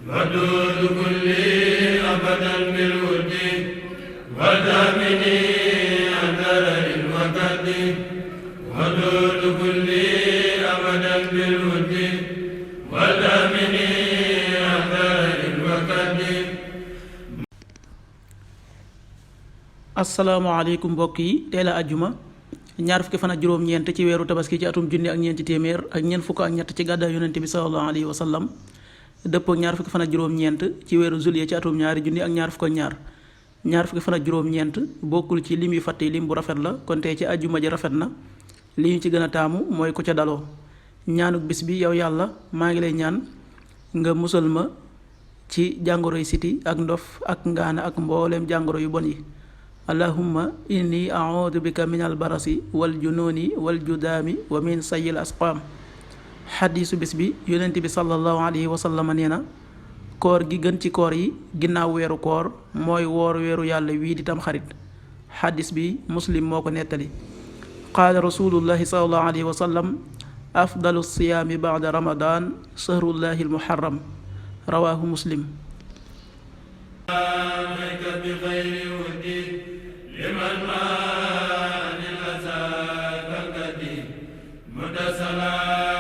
ودود كلي أبدا بالود ودامني أثر الوقت ودود كلي أبدا بالود ودامني أثر الوقت. asalaamaaleykum mbokk yi tey la àjjuma ñaar fukki fan ak juróom-ñeent ci weeru tabaski ci atum junni ak ñeenti téeméer ak ñeent fukk ak ñett ci gàddaay yonente bi sallallahu alayhi wa sallam dëppoo ñaar fukki fan ak juróom-ñeent ci weeru juillet ci atum ñaari junni ak ñaar fukk ak ñaar fukki fan ak juróom-ñeent bokkul ci lim yu fàtte lim bu rafet la kon tey ci àjjuma ji rafet na li ñu ci gën a taamu mooy ku ca daloo ñaanuk bis bi yow yàlla maa ngi lay ñaan nga musal ma ci jàngoroy siti ak ndof ak ngaana ak mbooleem jàngoro yu bon yi. allahumma inni a'udhu bika min albarasi wal jununi wal judaami wa min sayyil asqaam. xadiisu bis bi yonent bi sallallahu alayhi wa sallam nee na koor gi gën ci koor yi ginnaaw weeru koor mooy woor weeru yàlla wii di tam xarit. xadiis bi muslim moo ko nettali. qaala rasulullahi sallallahu alayhi wa sallam afdalu siyaami ba'da ramadan shahrullahi almuharram rawaahu muslim. لمن ما للأسى كالقديم مدسلا